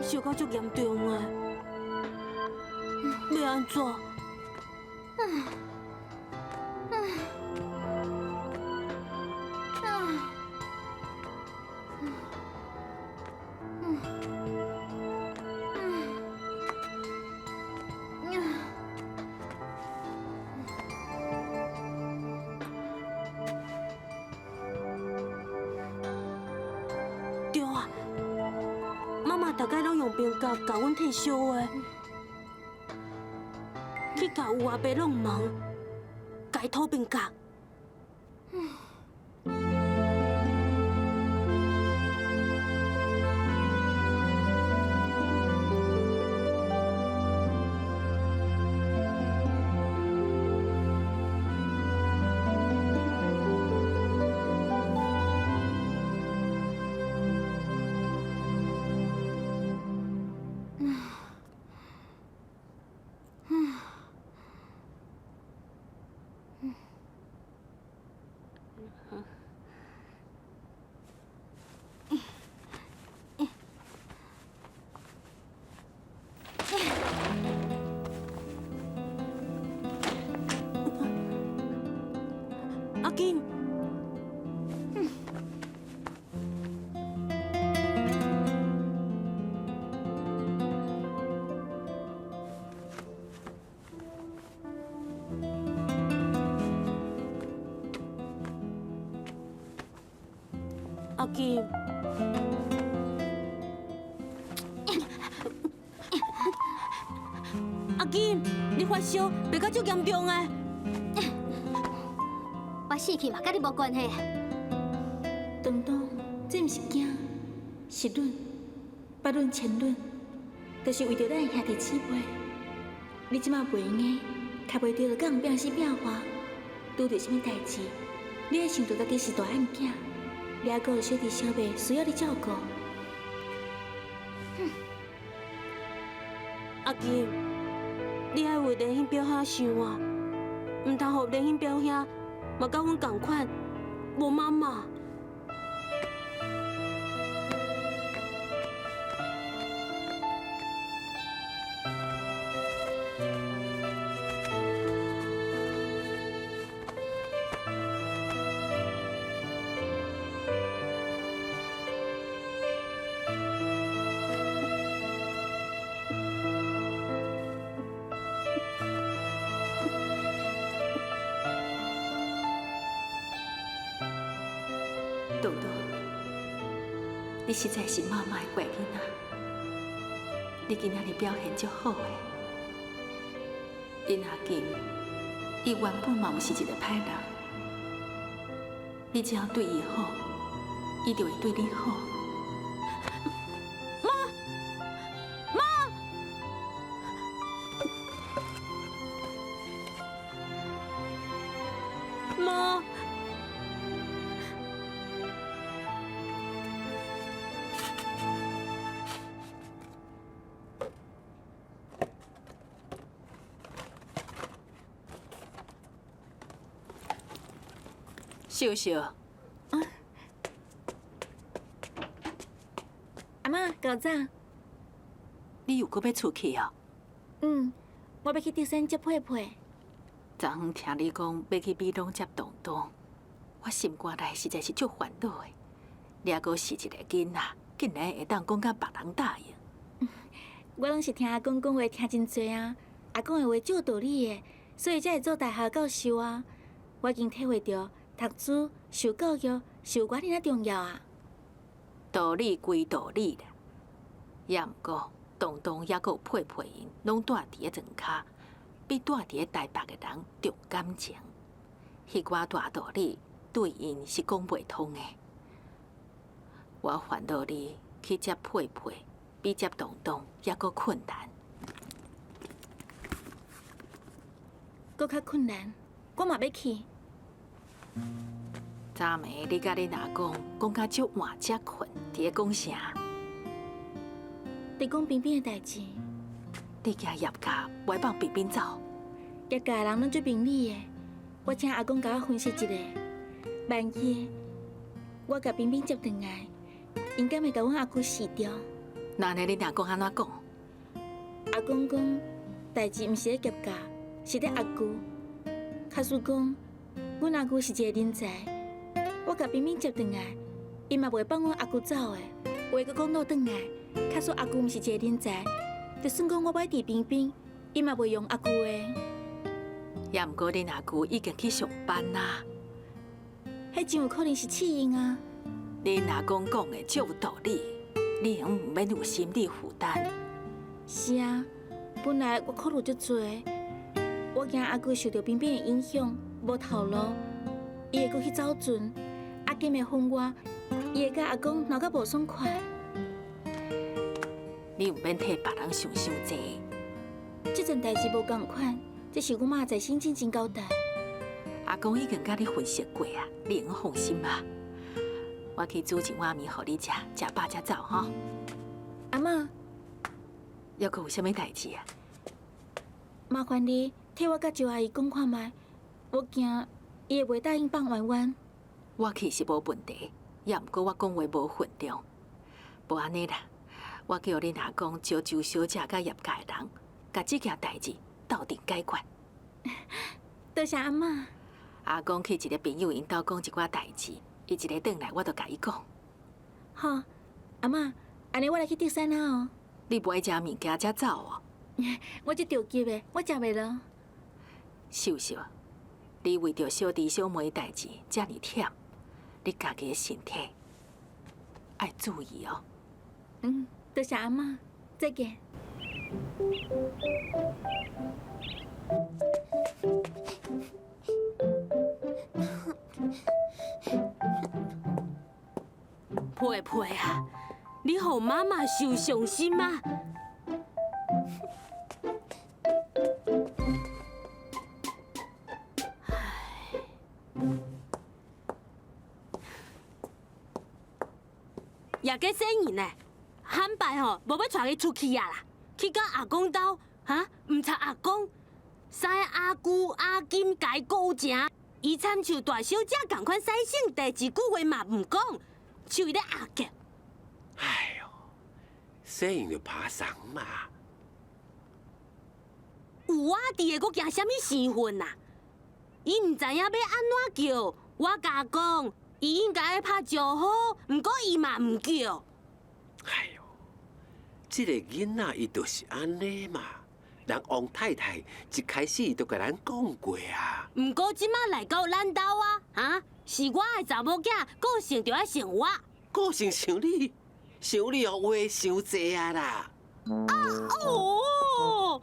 燒到足嚴重的，欲按怎？對啊，媽媽逐擺攏用冰夾共阮退燒的，去共有阿伯弄問，共伊討冰夾。阿金，阿金，阿金，你發燒袂到足嚴重的。我死去嘛，佮你無關係。東東，這毋是驚，是忍，百忍千忍，就是為著咱的兄弟姊妹。你這馬袂閒的，卡袂著就佮人拚死拚活，拄著啥物代誌，你會想著家己是大漢囝，你猶閣有小弟小妹需要你照顧。阿金，你愛為連興表兄想啊，毋通予連興表兄嘛佮阮仝款，無媽媽。東東，你實在是媽媽的乖囡仔，你今仔日表現足好的。恁阿金，伊原本嘛毋是一個歹人，你只要對伊好，伊就會對你好。媽，媽，媽。秀秀，阿嬤，夠早。你又閣欲出去哦？嗯，我欲去竹山接佩佩。昨昏聽你講欲去美濃接東東，我心肝內實在是足煩惱的。你猶閣是一个囡仔，竟然會當講共別人答應。我攏是聽阿公講話聽真濟啊，阿公的話足有道理的，所以才會做大學教授啊。我已經體會著讀書、受教育是有偌爾仔重要啊。道理歸道理啦，也毋過東東猶閣有佩佩𪜶，攏蹛佇咧庄跤，比蹛佇咧台北的人重感情。彼寡大道理對𪜶是講袂通的。我煩惱你去接佩佩，比接東東猶閣困難。閣較困難，我嘛欲去。昨暝你佮恁阿公講甲足晚才睏，佇咧講啥？佇講冰冰的代誌。你驚葉家袂放冰冰走？葉家人攏足明理的，我請阿公共我分析一下，萬一我共冰冰接轉來，𪜶敢會共阮阿舅辭掉？那按呢恁阿公按怎講？阿公講，代誌毋是咧葉家，是咧阿舅。假使講，阮阿舅是一个人才，我共冰冰接轉來，伊嘛袂放阮阿舅走的。話閣講倒轉來，假使阿舅毋是一个人才，就算講我欲佇冰冰，伊嘛袂容阿舅的。也毋過恁阿舅已經去上班啦。彼真有可能是試用啊！恁阿公講的足有道理，你會毋免有心理負擔。是啊，本來我考慮足濟，我驚阿舅受著冰冰的影響，無頭路，伊會閣去走船。阿金會分我，伊會佮阿公鬧甲無爽快。你毋免替別人想傷濟。這陣代誌無仝款，這是阮媽在心進前交代。阿公已經佮你分析過啊，你會用放心啊。我去煮一碗麵予你食，食飽才走吼。阿嬤，猶閣有啥物代誌啊？麻煩你替我佮周阿姨講看覓，我驚伊會袂答應放圓圓。我去是無問題，也毋過我講話無份量。無按呢啦，我叫恁阿公招周小姐佮葉家的人，共這件代誌鬥陣解決。多謝阿嬤。阿公去一个朋友𪜶兜講一寡代誌，伊一下轉來，我就共伊講。好，阿嬤，按呢我來去竹山啊哦。你無愛食物件才走哦？我這著急的，我食袂落。秀秀，你為著小弟小妹的代誌遮爾忝，你家己的身體愛注意哦。嗯，多謝阿嬤，再見。佩佩啊，你予媽媽受傷心啊！也計洗人呢，罕擺吼，無欲帶伊出去啊啦，去到阿公兜，哈，毋插阿公，三个阿舅阿金共伊勾情，伊參像大小姐仝款使性地，一句話嘛毋講，像伊咧阿杰。哎喲，洗用就拍送嘛。有我佇的，閣驚啥物生分啊？伊毋知影欲按怎叫，我共講，伊應該愛拍招呼，毋過伊嘛毋叫。哎喲，這個囡仔伊就是按呢嘛。人王太太一開始就共咱講過啊。毋過這馬來到咱兜啊，哈，是我的查某囝，個性就愛像我。個性像你，像你哦，話傷濟啊啦。啊哦，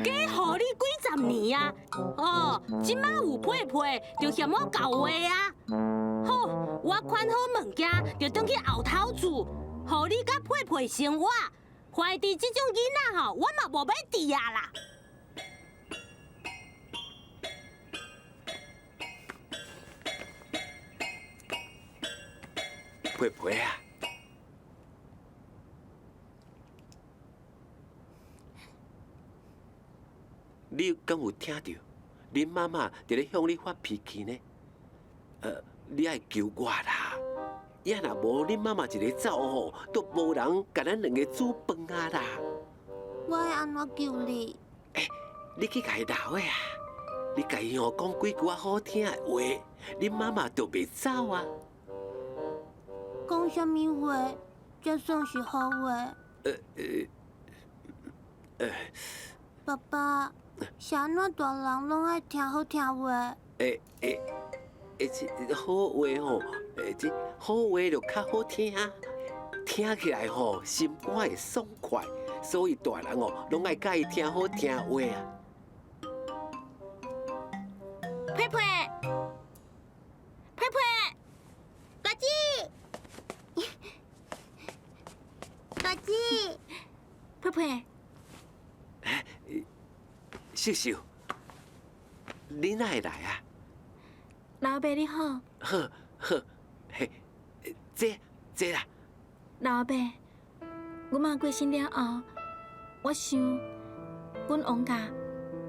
加予你幾十年啊！哦，這馬有配配，就嫌我厚話啊。好，我款好物件，就轉去後頭厝，予你佮配配生活。懷弟這種囡仔吼，我嘛無欲佇啊啦。佩佩啊，你敢有聽著？恁媽媽佇咧向你發脾氣呢？你愛求我啦！也若無恁媽媽一个走吼，都無人共咱兩个煮飯啊啦！我會按怎求你？欸，你去共伊鬧的啊！你共伊吼講幾句仔好聽的話，恁媽媽就袂走啊！講啥物話才算是好話？爸爸，是按怎大人攏愛聽好聽話？這好話吼，這好話就較好聽，聽起來吼心肝會爽快，所以大人哦攏愛佮意聽好聽話啊。佩佩，佩佩，大姐，大姐，佩佩，秀秀，你哪會來啊？老阿伯你好。好，好，嘿，坐坐啦。老阿伯，阮媽過身了後，我想，阮王家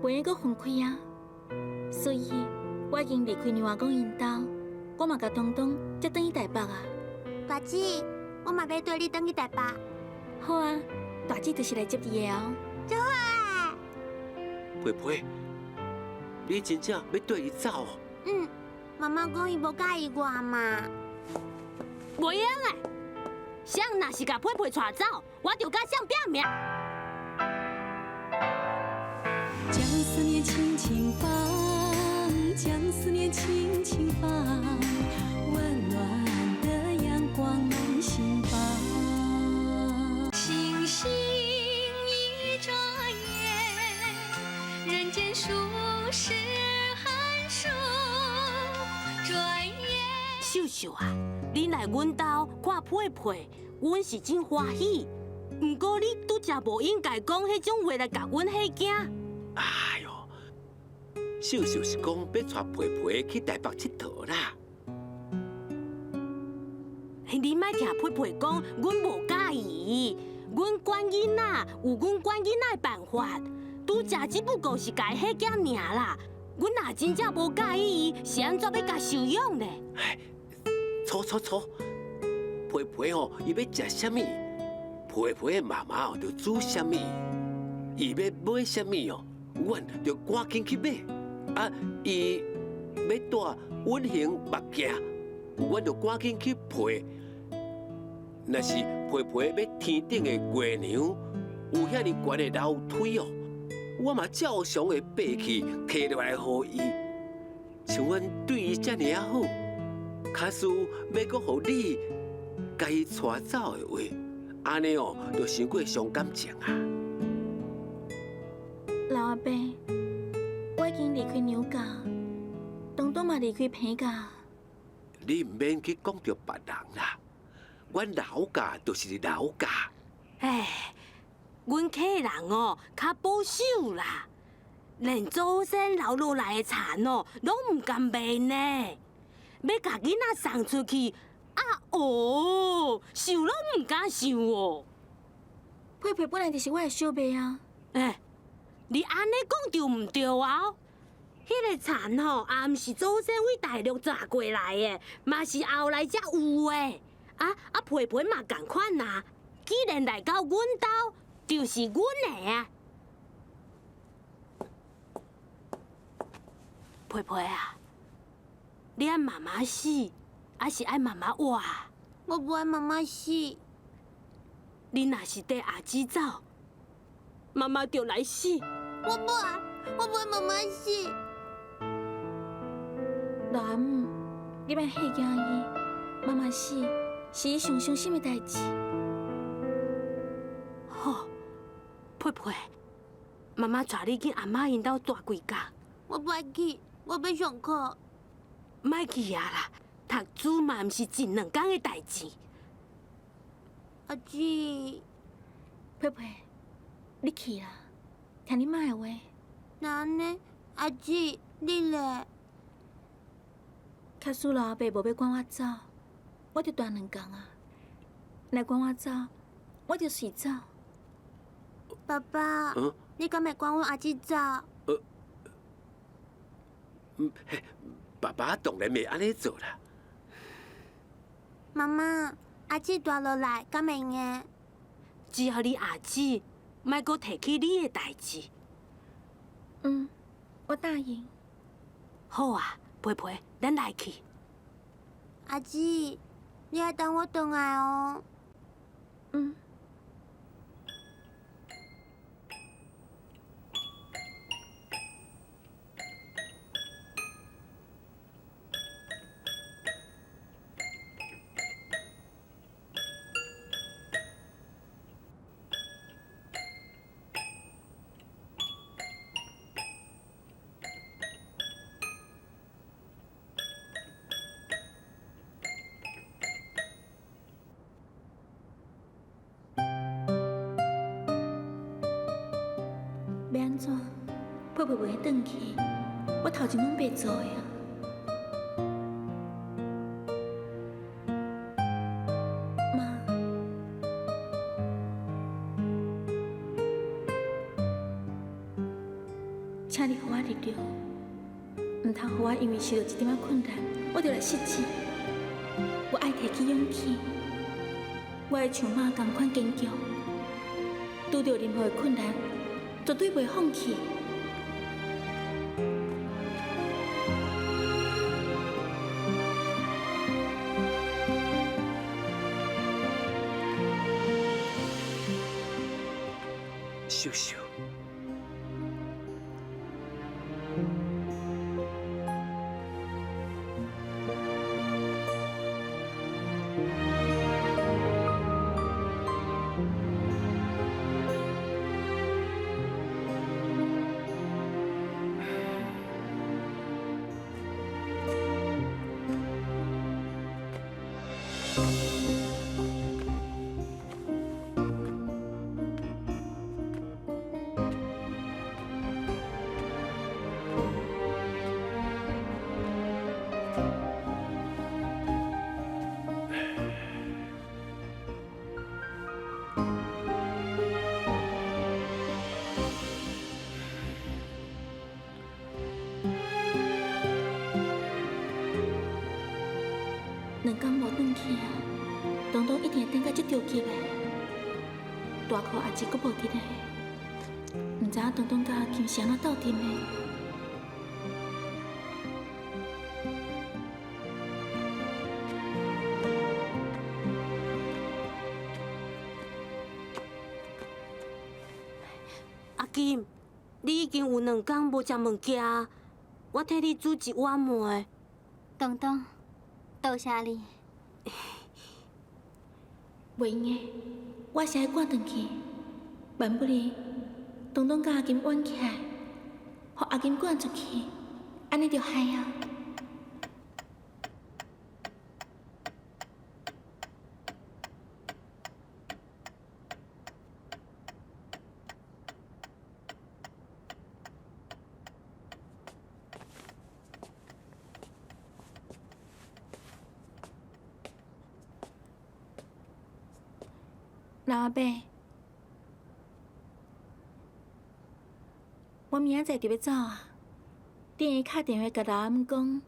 袂用閣分開啊，所以我已經離開娘阿公𪜶兜，我嘛共東東才轉去台北啊。大姊，我嘛欲綴你轉去台北。好啊，大姊就是來接你的哦。足好啊！佩佩，你真正欲綴伊走哦？嗯，媽媽講伊無佮意我嘛。袂用的，誰若是共佩佩帶走，我就佮誰拚命。將思念輕輕放，將思念輕輕放，溫暖的陽光滿心房。星星一眨眼，人間數十寒暑，轉眼。秀秀啊，你來阮兜看佩佩，阮是真歡喜。毋過你拄才無應該講彼種話來共阮嚇驚。哎喲，秀秀是講欲帶佩佩去台北𨑨迌啦。你莫聽佩佩講，阮無佮意，阮管囡仔有阮管囡仔的辦法。拄才只不過是共伊嚇驚爾啦。阮若真正無佮意伊，是按怎欲共收養咧？錯錯錯，佩佩吼，伊欲食啥物？佩佩的媽媽哦，就煮啥物？伊欲買啥物哦？阮就趕緊去買。啊，伊欲戴隱形目鏡，阮就趕緊去配。若是佩佩欲天頂的月娘有遐爾懸的樓梯哦，我嘛照常會爬去揢落來予伊。像阮對伊遮爾仔好，假使欲閣予你共伊帶走的話，按呢哦，就傷過傷感情啊！老阿伯，我已經離開娘家，東東嘛離開彭家。你毋免去講著別人啦，阮老家就是老家。哎，阮客人哦較保守啦，連祖先留落來的田哦，攏毋甘賣呢。欲共囡仔送出去，啊哦，想攏毋敢想哦。佩佩本來就是我的小妹啊。哎，你按呢講就毋對啊！彼個田吼，也毋是祖先為大陸逝過來的，嘛是後來才有的。啊啊，佩佩嘛仝款啊，既然來到阮兜，就是阮的啊。佩佩啊，你愛媽媽死，還是愛媽媽活？我無愛媽媽死。你若是綴阿姊走，媽媽就來死。我無愛，我無愛媽媽死。老阿母，你莫嚇驚伊，媽媽死是伊上傷心的代誌。好，佩佩，媽媽帶你去阿嬤𪜶兜蹛幾工。我無愛去，我欲上課。莫去啊啦，讀書嘛毋是一兩工的代誌。阿姊，佩佩，你去啦，聽你媽的話。那按呢？阿姊，你咧？假使老阿伯無欲趕我走，我就蹛兩工啊；若趕我走，我就隨走。爸爸，你敢會趕阮阿姊走？爸爸當然袂按呢做啦。媽媽，阿姊蹛落來，敢會用？只要你阿姊莫閣提起你的代誌。嗯，我答應。好啊，佩佩，咱來去。阿姊，你愛等我轉來哦。嗯。欲按怎？佩佩袂轉去，我头前攏白做的啊。妈，请你予我力量，毋通予我因为受到一点仔困难，我就来失志。我爱提起勇气，我会像妈仝款坚强，拄著任何的困难，绝对袂放弃。秀秀。两工无转去啊，东东一定会等甲足著急的。大箍阿姊阁无伫咧，毋知影东东佮阿金是按怎斗阵的。阿金，你已经有两工无食物件，我替你煮一碗糜。东东，多谢你。袂用的，我是爱赶转去。万不利，东东佮阿金冤起来，予阿金赶出去，按呢就害啊。老阿伯，我明仔载就欲走啊！你会敲电话共老阿姆讲，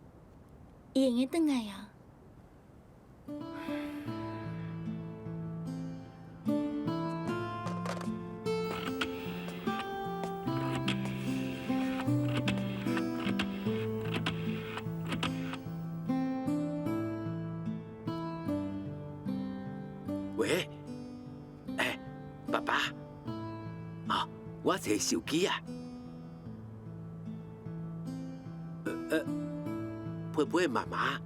伊会用得转来啊？喂，欸，爸爸，啊，我揣手机啊。佩佩妈妈，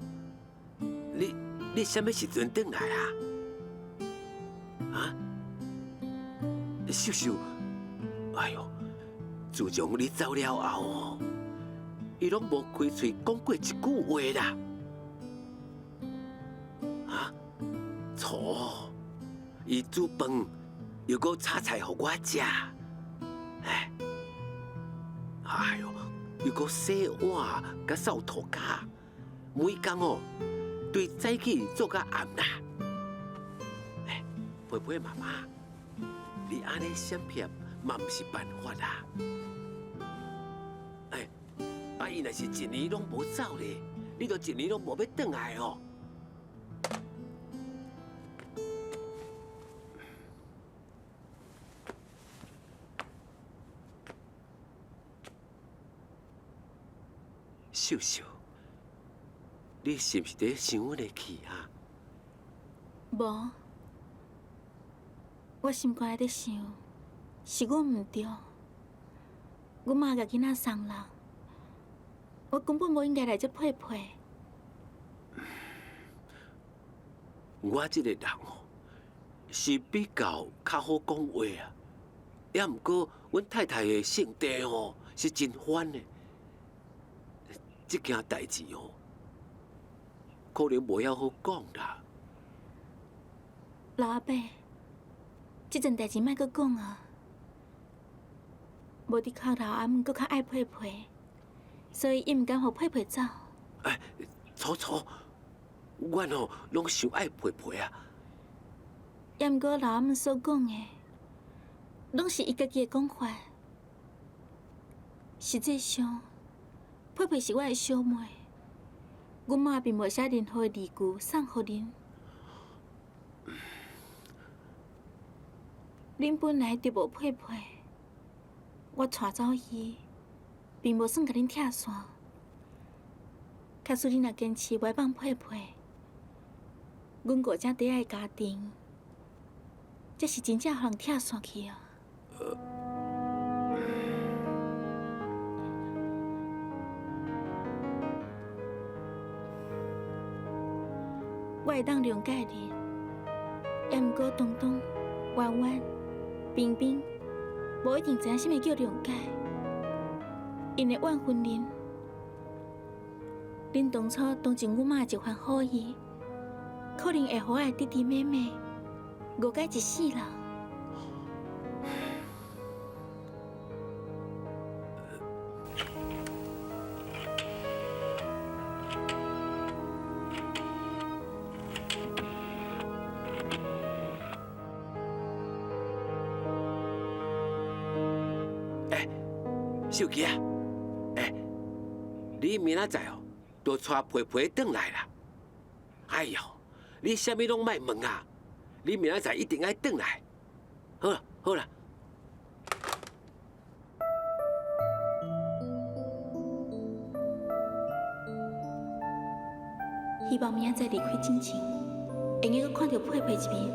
你啥物时阵转来啊？啊？秀秀，哎哟，自从你走了后哦，伊拢无开喙讲过一句话啦。啊？错，伊煮饭又阁炒菜予我食，哎，哎哟，又阁洗碗佮扫涂跤，每工哦，对早起做到暗啦。哎，佩佩妈妈，你按呢闪避嘛毋是办法啦。哎，啊伊若是一年拢无走咧，你就一年拢无欲转来哦。秀秀，你是毋是伫生阮的气啊？无，我心肝内伫想，是阮毋对，阮妈共囡仔送人，我根本无应该来这配配。我这个人哦，是比较较好讲话啊，也毋过阮太太的性地哦是真烦的。这件代志哦，可能无遐好讲啦。老阿伯，这阵代志莫阁讲啊，无的确老阿姆阁较爱佩佩，所以伊毋敢予佩佩走。哎，楚楚，阮哦攏上愛佩佩啊。也毋過老阿姆所講的，攏是伊家己的講法。實際上，佩佩是我的小妹，阮媽並無寫任何的字據送予恁。恁本來就無佩佩，我帶走伊，並無算共恁拆散。假使恁若堅持袂放佩佩，阮五姐弟仔的家庭，這是真正予人拆散去啊！我會當諒解恁，也毋過東東、婉婉、冰冰，無一定知影啥物叫諒解，𪜶會怨恨恁。恁當初同情阮媽的一番好意，可能會予我的弟弟妹妹誤解一世人。欸，秀琪啊，欸，你明仔載哦，就帶佩佩轉來啦。哎喲，你啥物攏莫問啊，你明仔載一定愛轉來。好啦，好啦。希望明仔載離開之前，會用閣看著佩佩一面。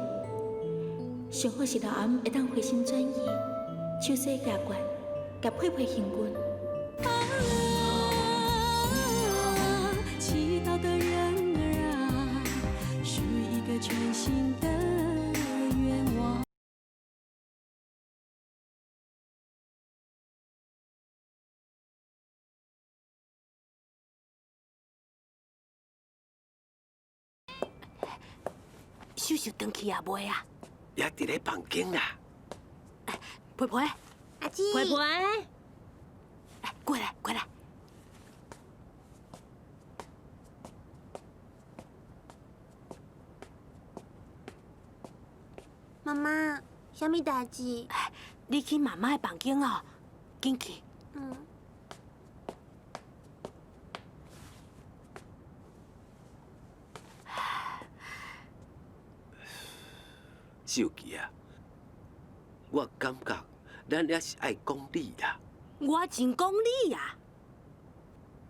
上好是老阿姆會當回心轉意，手勢解決，共佩佩還阮。啊，祈禱的人兒啊，許一個全新的願望。秀秀轉去啊未啊？也佇咧房間啦。佩佩，阿姊，佩佩，來過來，過來。媽媽，啥物代誌？你去媽媽的房間哦，緊去。嗯。秀琪啊，我感覺咱也是愛講理啦。我真講理啊！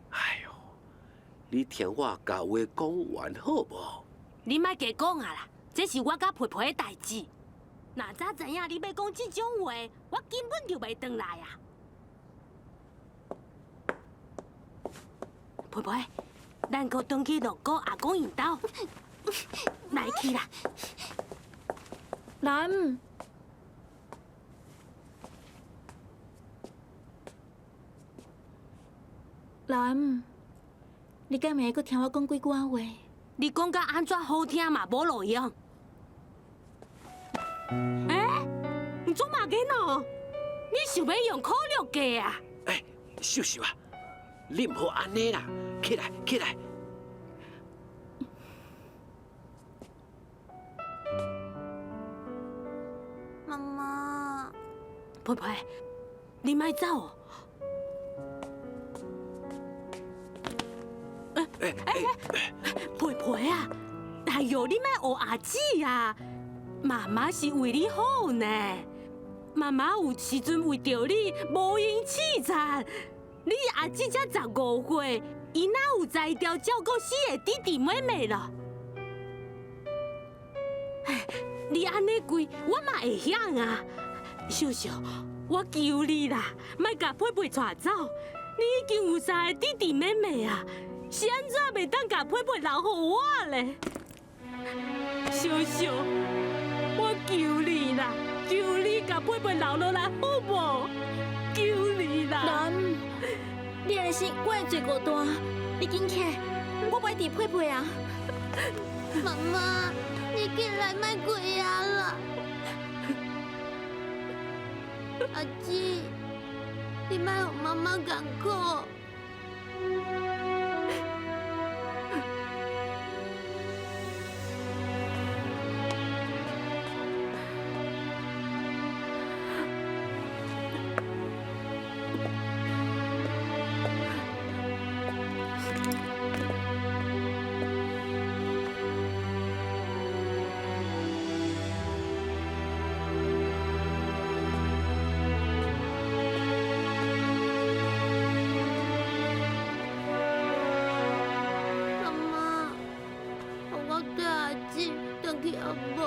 哎喲，你聽我共話講完好無？你莫加講啊啦，這是我佮佩佩的代誌。若早知影你欲講這種話，我根本就袂轉來啊！佩佩，咱閣轉去樂果阿公𪜶兜，來去啦！老阿姆，老阿姆，你敢會閣聽我講幾句仔話？你講甲按怎好聽嘛，無路用。欸，你做嘛緊哦？你想欲用苦力計啊？欸，秀秀啊，你毋好按呢啦，起來，起來。媽媽，佩佩，你莫走哦。欸欸，佩佩啊，哎喲，你莫學阿姊啊！媽媽是為你好呢。媽媽有時陣為著你無閒刺田，你阿姊才15歲，伊哪有才調照顧四个弟弟妹妹咯？你按呢跪，我嘛會曉啊。秀秀，我求你啦，莫共佩佩帶走。你已經有三个弟弟妹妹啊，是按怎袂當共佩佩留予我咧？秀秀，我求你啦，求你共佩佩留落來好無？求你啦！老阿姆，你按呢是我的罪過大，你緊起來，我無愛治佩佩啊！媽媽，你起來莫跪啊啦！阿姊，你莫予媽媽艱苦。妈妈，予我缀阿姊转去好无？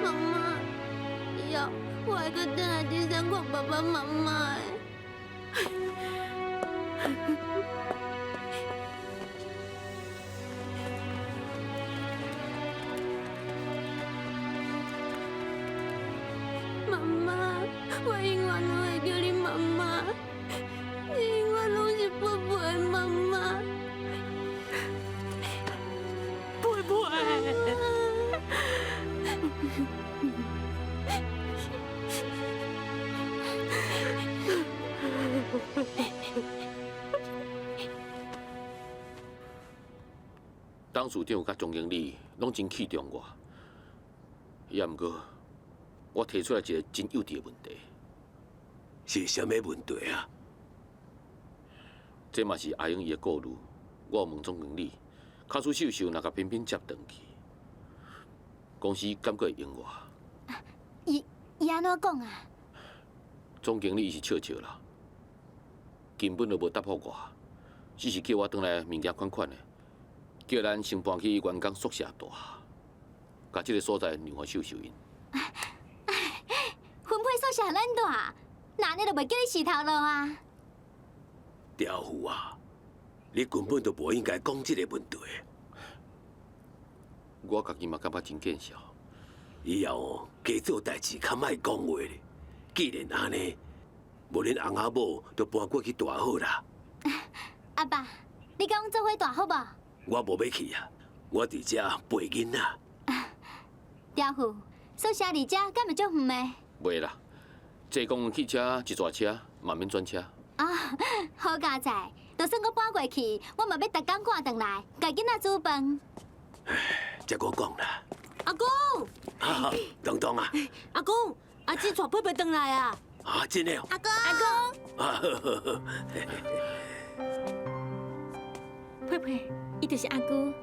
妈妈，以后我会阁转来芝山看爸爸妈妈的。妈妈，我永远拢会叫你妈妈，你永远拢是宝贝的妈妈。佩佩。董事长佮总经理拢真器重我，也毋过我提出来一个真幼稚的问题。是啥物问题啊？这嘛是阿英伊的顾虑。我有问总经理，假使秀秀若共彬彬接转去，公司敢阁会用我？伊按怎讲啊？总经理伊是笑笑啦，根本就无答复我，只是叫我转来物件款款的，叫咱先搬去员工宿舍住，共这个所在让予秀秀𪜶。分配宿舍予咱住，那按呢就袂叫你饲头路啊？调虎啊，你根本就无应该讲这个问题。我家己嘛感觉真见笑。以后哦，加做代志较莫讲话咧。既然按呢，无恁翁仔某就搬过去住好啦。阿爸，你佮阮做伙住好无？我无欲去啊，我伫遮陪囡仔。调虎，宿舍离遮敢会足远的？袂啦，坐公共汽车一逝车，嘛免转车。啊，好佳哉！就算阁搬过去，我嘛欲逐工赶转来，共囡仔煮饭。才阁讲啦。阿公，啊，东东啊，阿公，阿姊带佩佩转来啊！啊，真的哦。阿公，阿公，啊，好好好。佩佩，伊就是阿姑。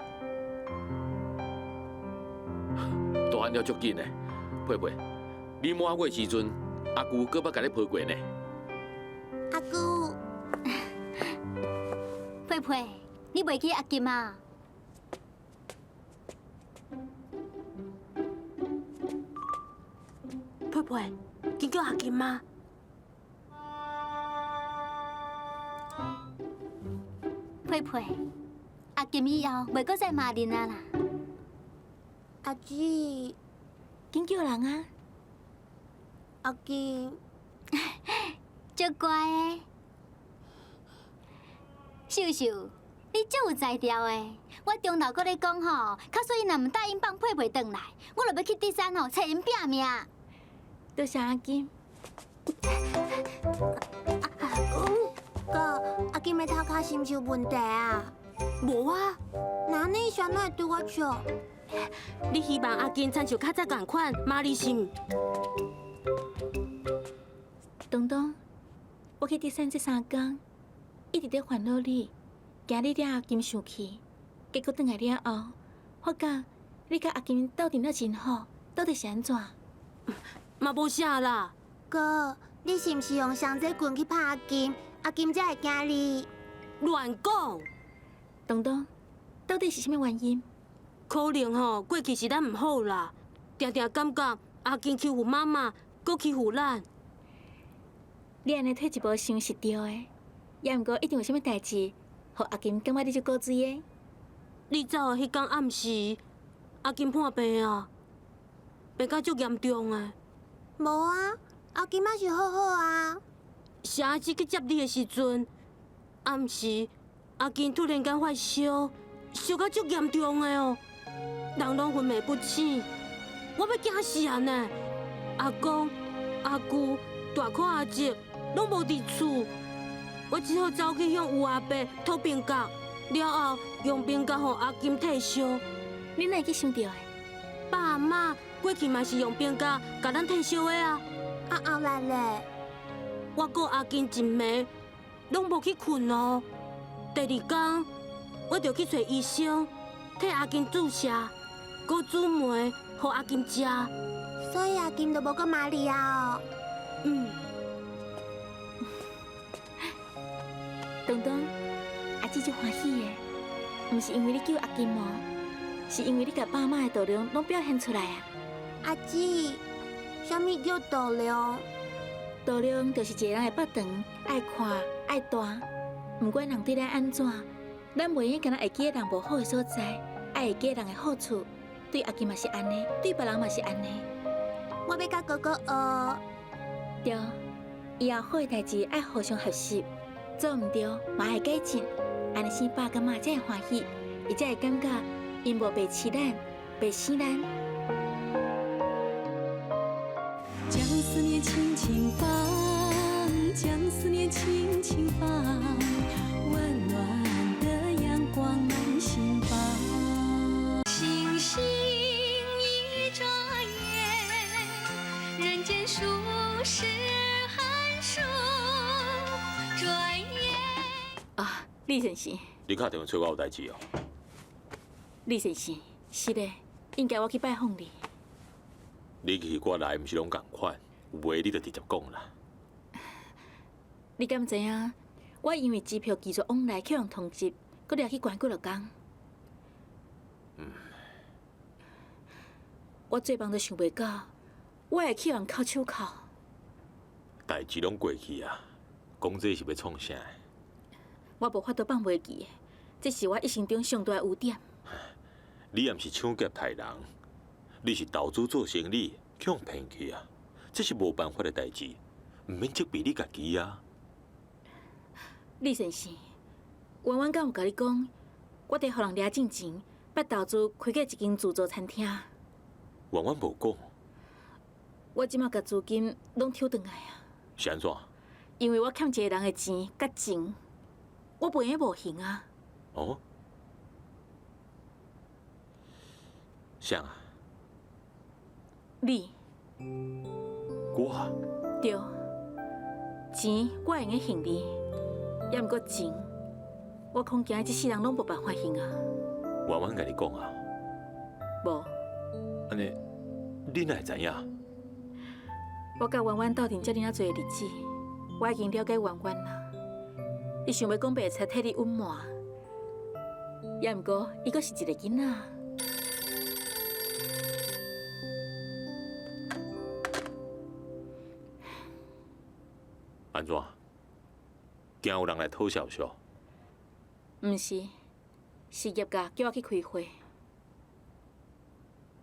大汉了足紧的，佩佩，你满月时阵，阿舅阁捌共你抱过呢。阿姑，佩佩，你袂记阿金啊？佩佩，紧叫阿金啊！佩佩，阿金以后袂阁再骂恁啊啦。阿姊，紧叫人啊！阿金，足乖的。秀秀，你足有才调的。我中昼阁咧讲吼，假使𪜶若毋答应放佩佩转来，我就欲去芝山吼揣𪜶拼命。多谢阿金。哥，阿金的头壳是毋是有问题啊？无啊。那你是按怎会对我笑？你希望阿金亲像较早仝款，骂你是毋？东东，我去芝山这三工，一直咧烦恼你，惊你掠阿金生气。结果转来了后，发觉你佮阿金斗阵了真好，到底是按怎？嘛无啥啦。哥，你是毋是用双节棍去拍阿金，阿金才会惊你？乱讲！东东，到底是啥物原因？可能吼，过去是咱毋好啦，定定感觉阿金欺负妈妈，阁欺负咱。你按呢退一步想是对的，也毋过一定有啥物代志，予阿金感觉你足古锥的。你走的彼工暗时，阿金破病啊，病甲足严重的。无啊，阿金嘛是好好啊。是阿姊去接你的时阵，暗时阿金突然间发烧，烧甲足严重的哦，人拢昏迷不醒，我欲惊死啊呢！阿公、阿舅、大可阿叔拢无伫厝，我只好走去向吴阿伯讨冰角，了后用冰角予阿金退烧。你哪会去想著的？爸阿嬷过去嘛是用冰角共咱退烧的啊。啊后来咧？我顾阿金一暝拢无去睏哦。第二工，我就去揣医生，替阿金注射，阁煮糜予阿金食。所以阿金就无阁骂你啊？哦。嗯。东东，阿姊足欢喜的，毋是因为你救阿金哦，是因为你共爸妈的度量拢表现出来啊。阿姊，啥物叫度量？度量就是一个人的腹长爱宽爱大，毋管人对咱按怎，咱袂用干焦会记得人无好的所在，爱会记得人的好处。对阿金嘛是按呢，对别人嘛是按呢。我欲共哥哥学。对，以后好的代志爱互相学习，做毋对嘛爱改进，按呢生爸佮妈才会欢喜，伊才会感觉𪜶无白饲咱，白生咱。将思念轻轻放，将思念轻轻放，溫暖的陽光滿心房。星星一眨眼，人間數十寒暑，轉眼。啊，李先生。你敲電話揣我有代誌哦。李先生，是的，應該我去拜訪你。你去我來，毋是攏仝款，有話你就直接講啦。你敢知影？我因為支票拒絕往來，去予通緝，閣掠去關幾落工。嗯。我做夢都想袂到，我會去予人銬手銬。代誌攏過去啊，講這是欲創啥？我無法度放袂記，這是我一生中上大的污點。你也毋是搶劫刣人，你是投資做生意，去予騙去啊！這是無辦法的代誌，毋免責備你家己啊。李先生，婉婉敢有共你講，我佇予人掠進前，捌投資開過一間自助餐廳。婉婉無講。我這馬共資金攏抽轉來啊。是按怎？因為我欠一個人的錢佮情，我袂用無還啊。哦？誰啊？你。我？對，錢我會用得還你，猶毋過情，我恐驚這世人攏無辦法還啊。婉婉共你講啊？無。按呢，你哪會知影？我佮婉婉鬥陣遮爾仔濟日子，我已經了解婉婉啊。伊想欲講白才替你隱瞞，猶毋過伊閣是一個囡仔。按怎？驚有人來討消息？毋是，是業界叫我去開會。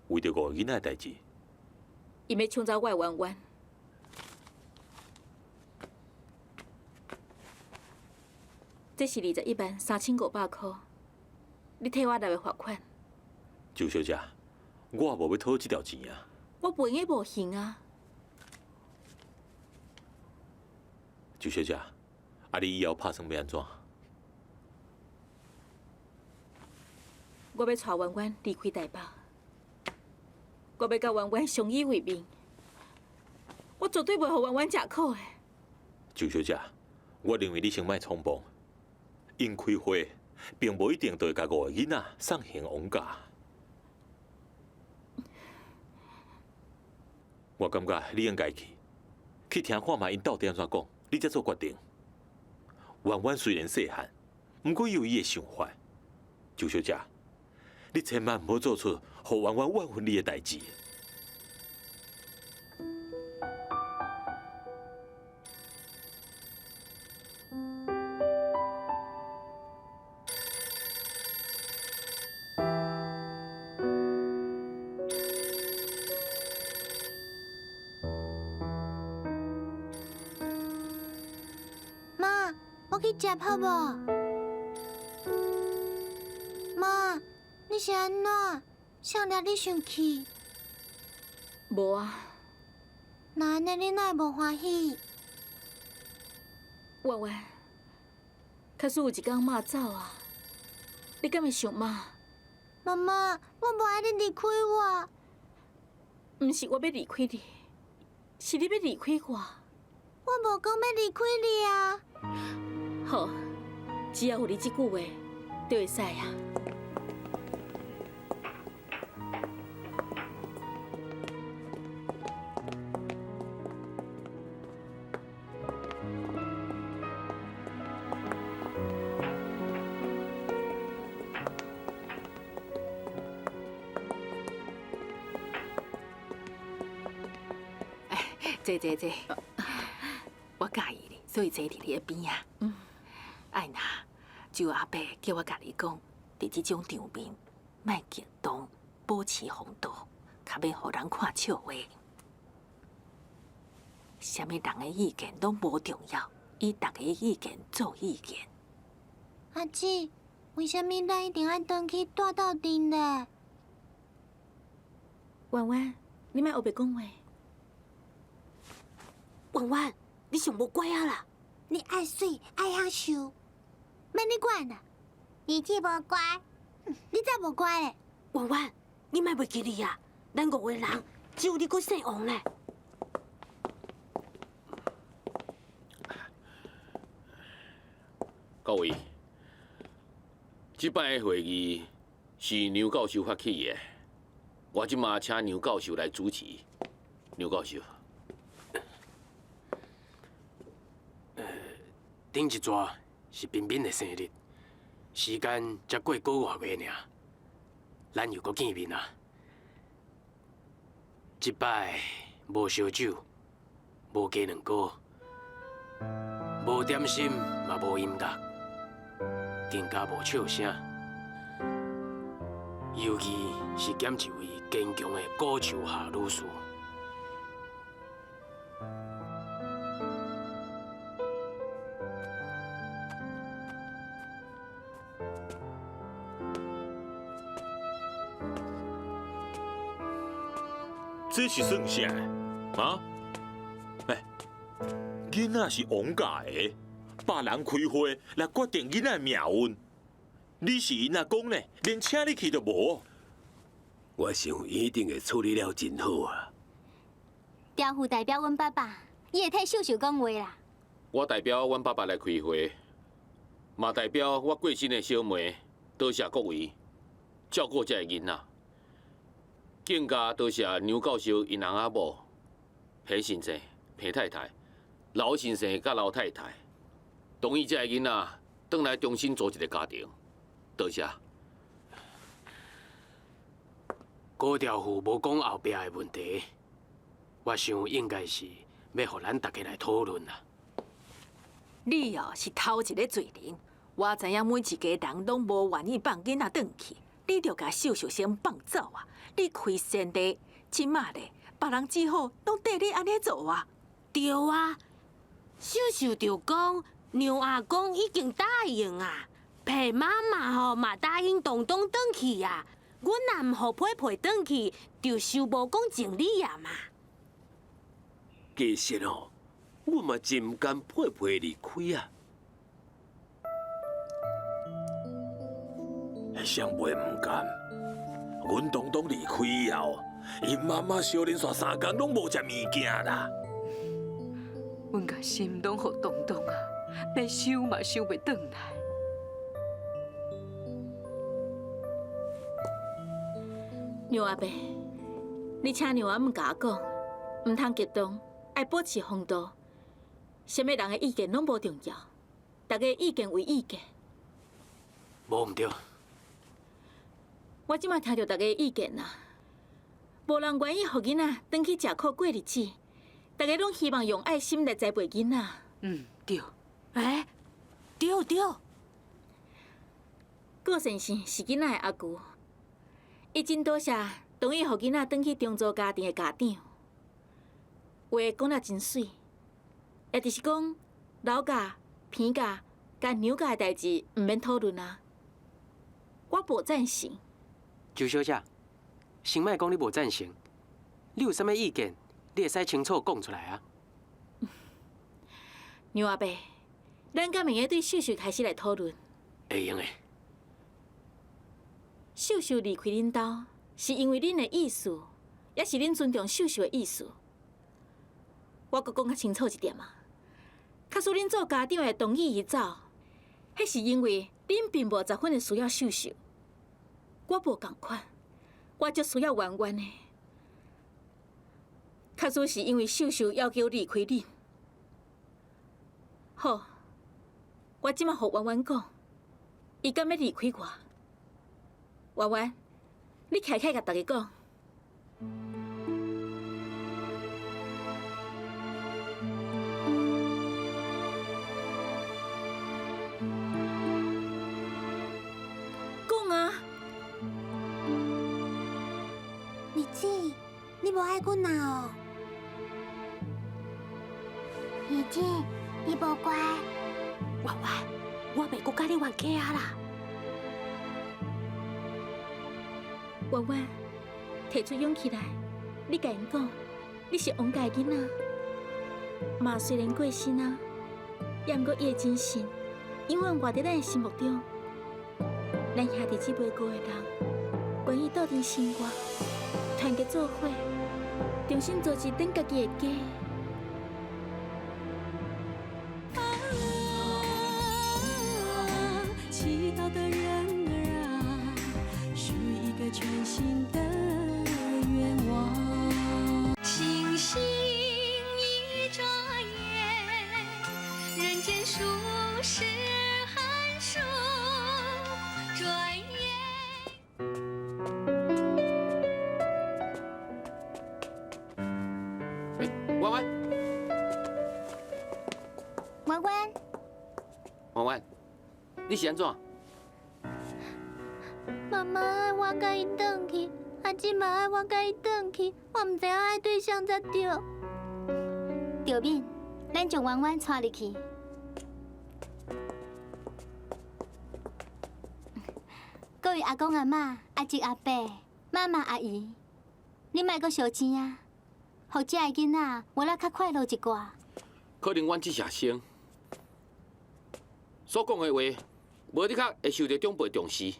為著五个囡仔的代誌，𪜶欲搶走我的婉婉。這是21萬3500箍，你替我納的罰款。周小姐，我也無欲討這條錢啊。我袂用得無還啊。周小姐，啊，你以後拍算欲按怎？我欲帶婉婉離開台北，我欲佮婉婉相依為命，我絕對袂予婉婉食苦的。周小姐，我認為你先莫衝動，𪜶開會並無一定就會共五個囡仔送還王家。我感覺你應該去，去聽看覓𪜶到底按怎講，你才做決定。婉婉雖然細漢，毋過伊有伊的想法。周小姐，你千萬毋好做出予婉婉怨恨你的代誌。我去接好無？媽，你是按怎？啥掠你生氣？無啊。那按呢，你哪會無歡喜？婉婉，假使有一天媽走啊，你敢會想媽？媽媽，我無愛你離開我。毋是我欲離開你，是你欲離開我。我無講欲離開你啊。好，只要有你這句話，就會使啊。坐坐坐，我佮意你，所以坐佇你的邊仔。嗯，愛娜，周阿伯叫我共你講，佇這種場面，莫激動，保持風度，較免予人看笑話。啥物人的意見攏無重要，以大家的意見做意見。阿姊，為啥物咱一定愛轉去蹛鬥陣咧？婉婉，你莫烏白講話。婉婉，你上無乖啊啦！你愛媠愛享受，免你管啦。你這無乖，你才無乖咧！婉婉，你莫袂記得啊！咱五個人只有你閣姓王咧。各位，這擺的會議是梁教授發起的，我這馬請梁教授來主持。梁教授。頂一逝是彬彬的生日，時間才過個外月爾，咱又閣見面啊！這擺無燒酒，無雞卵糕，無點心，嘛無音樂，更加無笑聲。尤其是減一位堅強的古秋霞女士。這是算啥？啊？欸，囡仔是王家的，別人開會來決定囡仔的命運。你是𪜶阿公呢，連請你去都無。我想一定會處理了真好啊。調副代表阮爸爸，伊會替秀秀講話啦。我代表阮爸爸來開會，嘛代表我過身的小妹，多謝各位照顧這个囡仔。更加多謝梁教授𪜶翁仔某彭先生、彭太太、劉先生佮劉太太，同意這个囡仔轉來重新組一個家庭。多謝。高調副無講後壁的問題，我想應該是欲予咱大家來討論啦。你哦是頭一个罪人，我知影每一家人攏無願意放囡仔轉去，你著共秀秀先放走啊！你開先例，這馬咧，別人只好攏綴你按呢做啊！對啊，秀秀就講娘阿公已經答應啊，彭媽媽吼嘛答應東東轉去啊。阮若毋予佩佩轉去，就收無講情理啊嘛。其實哦，我嘛真毋甘佩佩離開啊。誰袂毋甘？阮東東離開以後，𪜶媽媽小連續3工攏無食物件啦。阮共心攏予東東啊，欲收嘛收袂轉來。娘阿伯，你請娘阿姆共我講，毋通激動，愛保持風度。啥物人的意見攏無重要，大家意見為意見。無毋對。我這馬聽著大家的意見啦，無人願意予囡仔轉去食苦過日子，大家攏希望用愛心來栽培囡仔。嗯，對。欸，對對。郭先生是囡仔的阿舅，伊真多謝同意予囡仔轉去重組家庭的家長。話講得真媠，也就是講老家、彭家、佮娘家的代誌毋免討論啊。我無贊成。周小姐，先莫講你無贊成，你有啥物意見，你會使清楚講出來啊。娘阿伯，咱敢會用對秀秀開始來討論？會用的。秀秀離開恁兜，是因為恁的意思，抑是恁尊重秀秀的意思？我閣講較清楚一點啊。假使恁做家長的同意伊走，彼是因為恁並無十分的需要秀秀。我無仝款，我足需要圓圓的。假使是因為秀秀要求離開恁，好，我這馬予圓圓講，伊敢欲離開我？圓圓，你徛起來共大家講。講啊！二姊，你無愛阮啊？哦，二姊，你無乖。圓圓，我袂閣佮你冤家啊啦！圓圓，提出勇氣來，你共𪜶講，你是王家的囡仔。媽雖然過身啊，也毋過伊的精神永遠活佇咱的心目中。咱兄弟姊妹五個人，願意鬥陣生活，團結做伙，重新組織咱家己的家。啊，祈禱的人兒啊，許一個全新的願望。星星一眨眼，人間數十寒暑，轉眼。圓圓，圓圓，圓圓，你是按怎？媽媽愛我共伊轉去，阿姊嘛愛我共伊轉去，我毋知影愛對誰才對。著敏，咱將圓圓帶入去。各位阿公阿嬤、阿叔阿伯、媽媽阿姨，你莫閣相爭啊！予遮的囡仔活得較快樂一寡。可能阮只是學生，所講的話，無的確會受著長輩重視，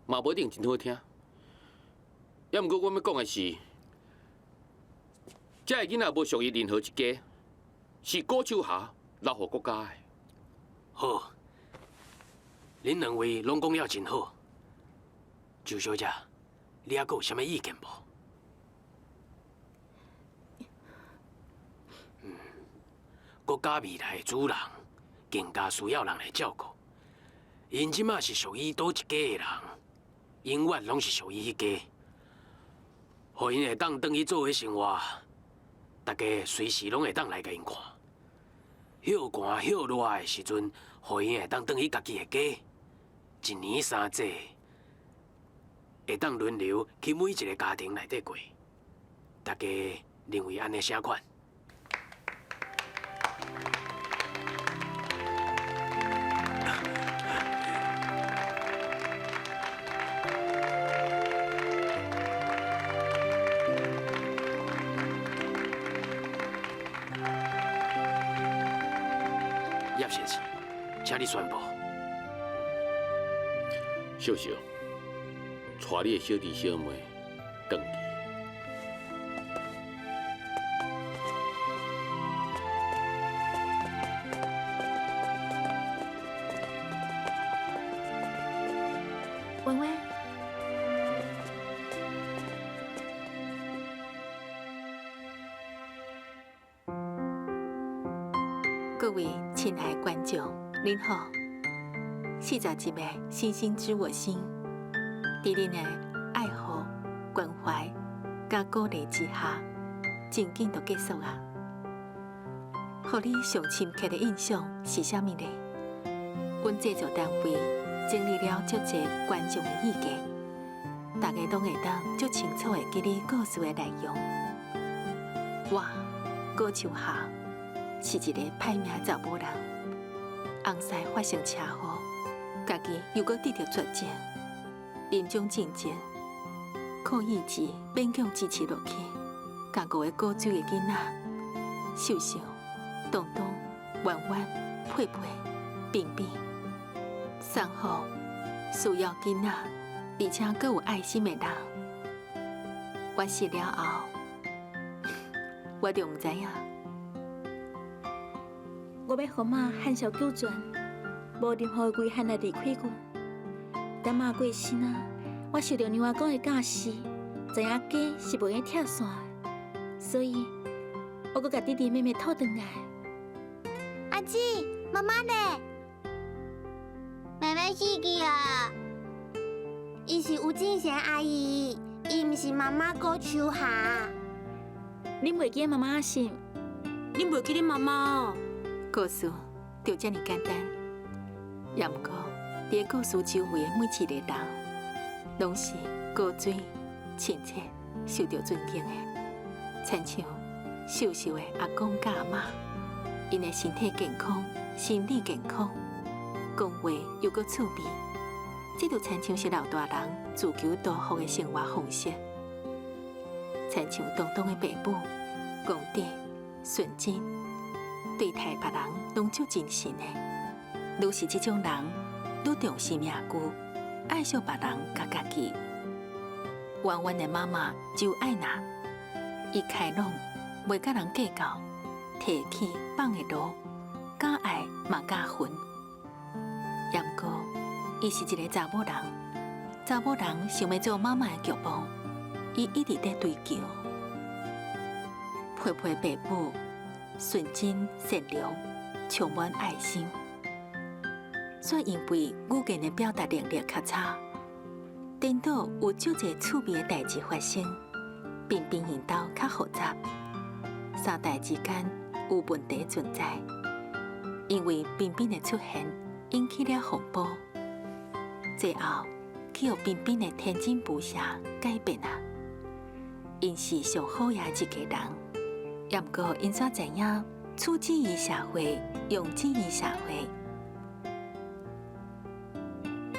嘛無一定真好聽。猶毋過，阮欲講的是，遮的囡仔無屬於任何一家，是古秋霞留予國家的。好，恁兩位攏講了真好。周小姐，你猶閣有啥物意見無？國家未來的主人更加需要人來照顧。𪜶這馬是屬於佗一家的人，永遠攏是屬於彼家。予𪜶會當轉去做伙生活，大家隨時攏會當來共𪜶看。歇寒歇熱的時陣，予𪜶會當轉去家己的家。一年三節，會當輪流去每一个家庭內底過。大家認為按呢啥款？葉先生，請你宣布。秀秀，帶你的小弟小妹轉去。圓圓，各位親愛的觀眾，您好。40集的《星星知我心》，佇恁的愛護、關懷佮鼓勵之下，真緊就結束啊！予你上深刻的印象是啥物呢？阮製作單位整理了足濟觀眾的意見，大家攏會當足清楚的記你故事的內容。我郭秋霞是一个歹命查某人，也翁婿發生車禍，家己又閣得著絕症，臨終進前，靠意志勉強支持落去，共五個古錐的囡仔，秀秀、東東、圓圓、佩佩、冰冰，送予需要囡仔，而且閣有愛心的人。我死了後，我就毋知影。我欲予媽含笑九泉，無任何遺憾來離開阮。等媽過身啊，我受著娘阿公的教示，知影家是袂用拆散的，所以我閣共弟弟妹妹討轉來。阿姊，媽媽咧？妹妹死去啊！伊是吳靜賢阿姨，伊毋是媽媽郭秋霞。恁袂記得媽媽是？你袂記得媽媽？故事就這爾簡單，也毋過佇個故事周圍的每一個人，攏是高錐、親切、受著尊敬的，親像秀秀的阿公佮阿嬤，𪜶的身體健康、心理健康，講話又閣趣味，這就親像是老大人自求多福的生活方式。親像東東的爸母，公德、純真，對待別人攏足真誠的。愈是這種人，愈重視名譽，愛惜別人佮家己。圓圓的媽媽周愛娜，伊開朗，袂佮人計較，提起放會落，敢愛嘛敢恨。也毋過，伊是一个查某人，查某人想欲做媽媽的劇本，伊一直佇追求。佩佩爸母純真善良，充滿愛心，卻因為語言的表達能力較差，顛倒有足濟趣味的代誌發生，彬彬𪜶兜較複雜，三代之間有問題存在，因為彬彬的出現引起了風波，最後去予彬彬的天真無瑕改變啊！𪜶是上好額的一家人，也毋過𪜶煞知影取之於社會，用之於社會。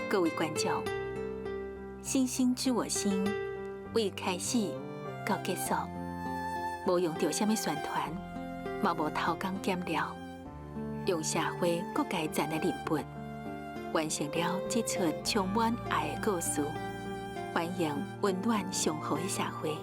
各位觀眾，星星知我心，為開始到結束，無用著啥物宣傳，嘛無偷工減料，用社會各階層的人物，完成了這齣充滿愛的故事，歡迎溫暖祥和的社會。